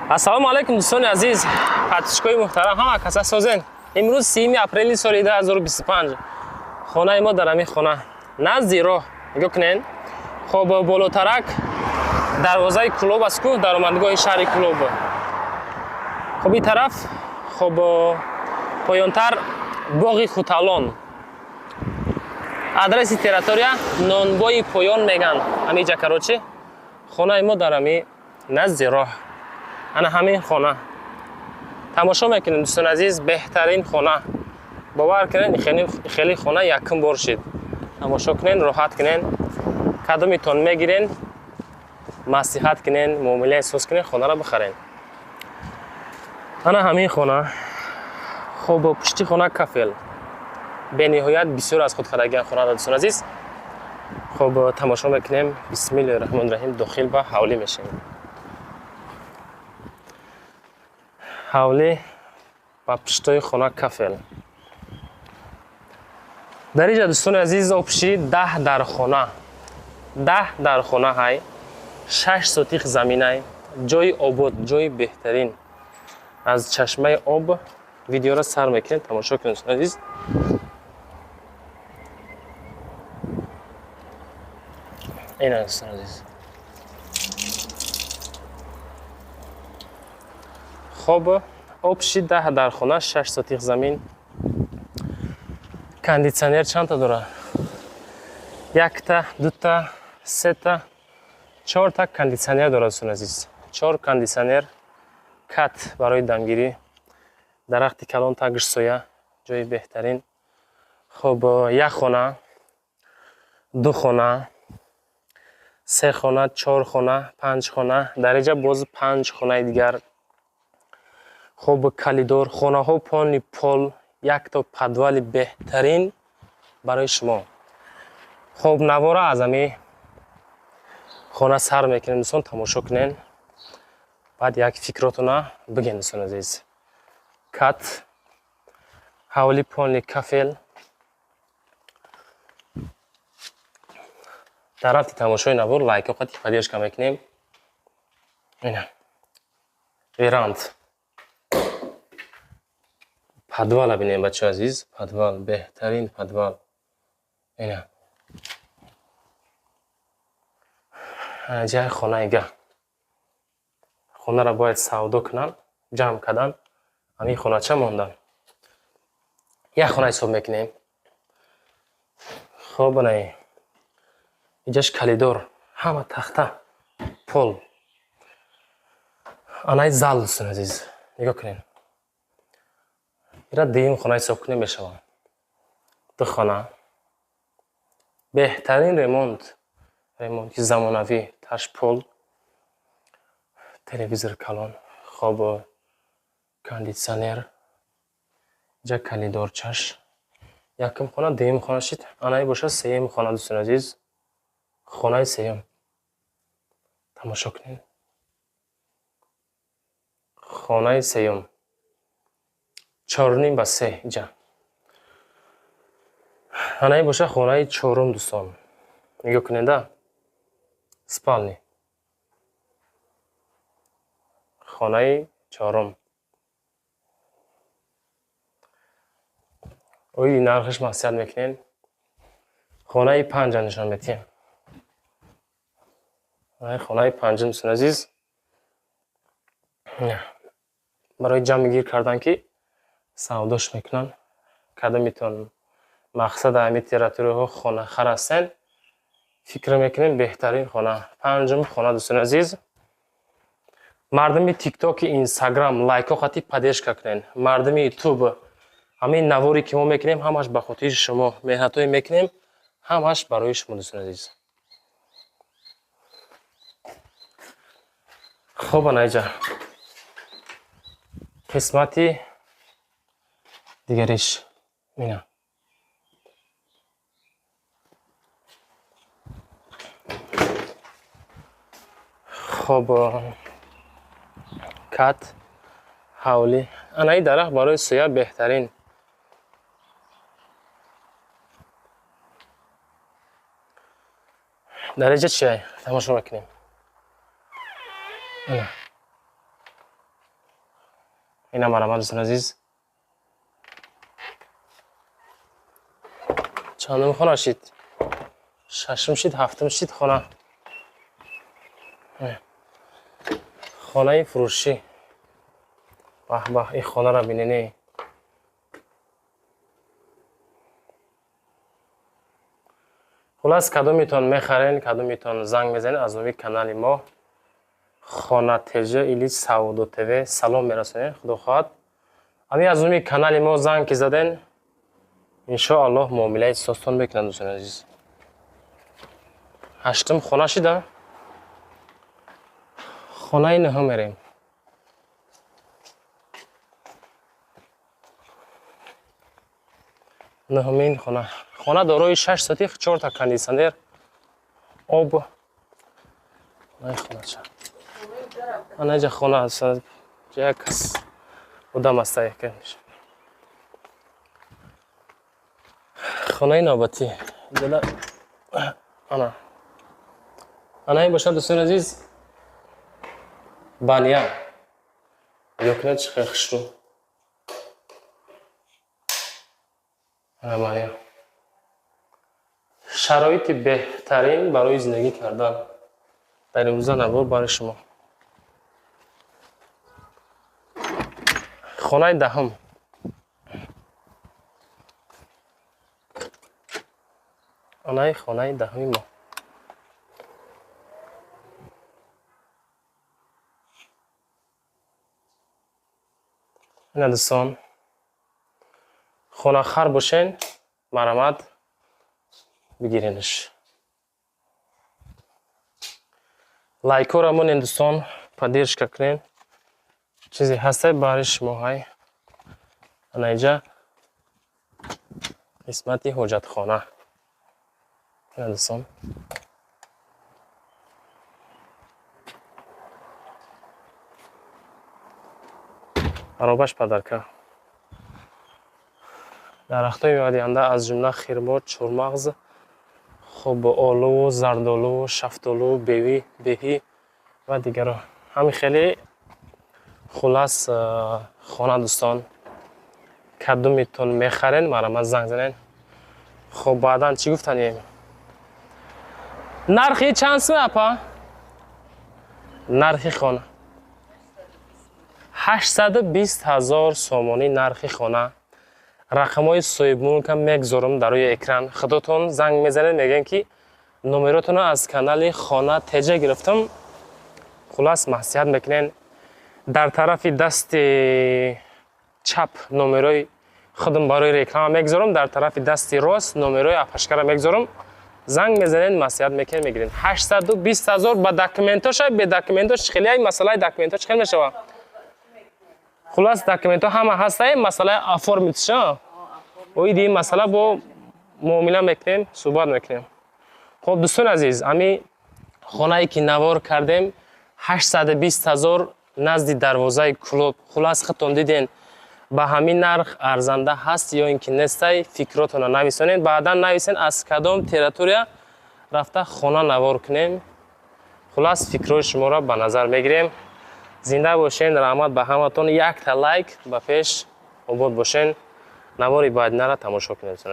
Ассалому алайкум, дӯстони азиз, подписчикои муҳтарам, ҳама каса созен. Имрӯз 3 апрели соли 2025. Хонаи мо дар ҳамин хона, назди роҳ. Нигоҳ кунен. Хоб, болотарак дарвозаи Кӯлоб аст ку, даромадгоҳи шаҳри Кӯлоб. Хоб, ин тараф, хоб, поёнтар боғи Хуталон. Адреси территория Нонбои поён меган. Ҳамиҷа, короче, хонаи мо дар ҳами назди роҳ. Ана ҳамин хона. Тамошо мекунем, дӯстони азиз, беҳтарин хона. Бовар кунед, хеле хона якум бор шид. Тамошо кунен, роҳат кунен. Кадомитон мегирен, маслиҳат кунен, муомилаи соз кунен, хонаро бихарен. Ана ҳамин хона. Хоб, пушти хона кафел. Бениҳоят бисёр аз худ кардагиан хона, дӯстони азиз. Хоб, тамошо мекунем. Бисмиллоҳи раҳмони раҳим, дохил ба ҳавлӣ мешавем. Ҳавлӣ ба пуштои хона кафел. Дар инҷа, дӯстони азиз, обши 10 дар хона. 10 дар хона ҳай, 6 сотих заминай, ҷои обод, ҷои беҳтарин. Аз чашмаи об видеоро сар мекунем, тамошо кунед, дӯстони азиз. Ина, дӯстони азиз. Хоб, обши 10 дар хона, 6 сотих замин. Кондитсионер чандта дора? Якта, дута, сета, чорта кондитсионер дорад, дӯстони азиз. 4 кондитсионер, кат барои дамгирӣ, дарахти калон тагш соя, ҷои беҳтарин. Хоб, як хона, ду хона, се хона, чор хона, панҷ хона, дар инҷа боз панҷ хонаи дигар. Хоб, калидор, хонаҳо полни пол, якто подвали беҳтарин барои шумо. Хоб, навора аз ҳами хона сар мекунем, дӯстон, тамошо кунен. Баъд як фикротона бигӯен, дӯстони азиз. Кат, ҳавли полни кафел. Дар рафти тамошои навор лайко қати поддержка мекунем. Ина. Веранд. Подвала бинем, бачаҳо азиз, подвал, беҳтарин подвал. Ина. Ана ҷай хонаи га. Хонаро бояд савдо кунанд, ҷамъ кардан, ҳамин хонача мондан. Як хона ҳисоб мекунем. Хоб, ана иҷаш калидор, ҳама тахта, пол. Анаи зал, дӯстони азиз, нигоҳ кунед. Ира дуюм хона ҳисоб кунем мешавад. Ду хона. Беҳтарин ремонт, ремонти замонавӣ, таш пол, телевизор калон, хоб, кондитсионер, иҷа калидорчаш. Якум хона, дуюм хона шид. Анаи бошад сеюм хона, дӯстони азиз. Хонаи сеюм. Тамошо кунед. Хонаи сеюм. 4.5 ба 3 иҷа. Анаи бошад хонаи чорум, дӯстон. Нигоҳ кунед, а? Спални. Хонаи чорум. Оиди нархаш маслиҳат мекунем. Хонаи панҷа нишон медиҳем. Хонаи панҷум, дӯстони азиз. Барои ҷамъ гир кардан ки савдош мекунанд. Кадомитон мақсад ҳами территорияҳо хонахар ҳастен, фикр мекунем беҳтарин хона. Панҷум хона, дӯстони азиз. Мардуми тиктоки, инстаграм лайко қати поддержка кунен. Мардуми ютуб, ҳамин наворе ки мо мекунем, ҳамаш ба хотири шумо. Меҳнатҳое мекунем, ҳамаш барои шумо, дӯстони азиз. Хоб, ана иҷа қисмати дигариш ина. Хоб, кат, ҳавлӣ. Анаи дарахт барои соя беҳтарин. Дар инҷа чия? Тамошо мекунем. Ана. Ина марҳамат, дӯстони азиз. Чандум хона шид? Шашум шид, ҳафтум шид хона. Хонаи фурӯшӣ. Баҳ баҳ, ин хонаро бинене. Хулас, кадомитон мехарен, кадомитон занг мезанед, аз номи канали мо Хона ТЖ или Савдо ТВ салом мерасонед, худо хоҳад. Ҳамин аз номи канали мо занг ки заден, иншоаллоҳ муомилаи созтон мекунанд, дӯстони азиз. Ҳаштум хона шида. Хонаи нӯҳум мерем. Нӯҳумин хона. Хона дорои 6 сотих, 4та кондитсионер, об. Ай хонача. Ана иҷа хона аст. Як кас одам аст яке. Хонаи навбатӣ. Иҷода ана. Ана ин бошад, дӯстони азиз, баня. Нигоҳ кунед, чӣ хеле хушрӯ. Ана баня. Шароити беҳтарин барои зиндагӣ кардан. Дар имрӯза навор барои шумо. Хонаи даҳум. Анаи хонаи даҳуми мо. Ина дӯстон, хонахар бошен, марҳамат бигиренш. Лайкҳоро монен, дӯстон, поддержка кунен. Чизе ҳастай барои шумо ҳай. Ана иҷа қисмати ҳоҷатхона. Ина дӯстон. Аробаш падарка. Дарахтҳои мевадиҳанда аз ҷумла хирмо, чормағз, хуб, олуву, зардолу, шафтолу, беви, беҳӣ ва дигаро. Ҳамин хеле хулас хона, дӯстон. Кадомитон мехарен, марҳамат занг занен. Хуб, баъдан чӣ гуфтанем? Нархи чанд сум, апа? Нархи хона 820 ҳазор сомонӣ нархи хона. Рақамҳои соҳибмулкам мегзорам дар рӯи экран. Худотон занг мезанед, мегӯянд ки номеротонро аз канали Хона ТЖ гирифтам. Хулас, маслиҳат мекунен. Дар тарафи дасти чап номерои худам барои реклама мегзорам, дар тарафи дасти рост номерои апашкара мегзорам. Занг мезанед, маслиҳат мекунед, мегиред. 820 ҳазор ба документоша, бе документош хеле ай масъалаи документош хел мешавад. Хулас, документҳо ҳама ҳастай, масъалаи оформитша. Оиди ин масъала бо муомила мекунем, суҳбат мекунем. Хуб, дӯстони азиз, ҳами хонае ки навор кардем 820 ҳазор назди дарвозаи клуб. Хулас, худтон диден, ба ҳамин нарх арзанда ҳаст ё ин ки нестай, фикротонро нависонед. Баъдан нависен, аз кадом территория рафта хона навор кунем. Хулас, фикрҳои шуморо ба назар мегирем. Зинда бошен, раҳмат ба ҳаматон. Якта лайк ба пеш, обод бошен. Навори баъдинаро тамошо кунед, дӯстони азиз.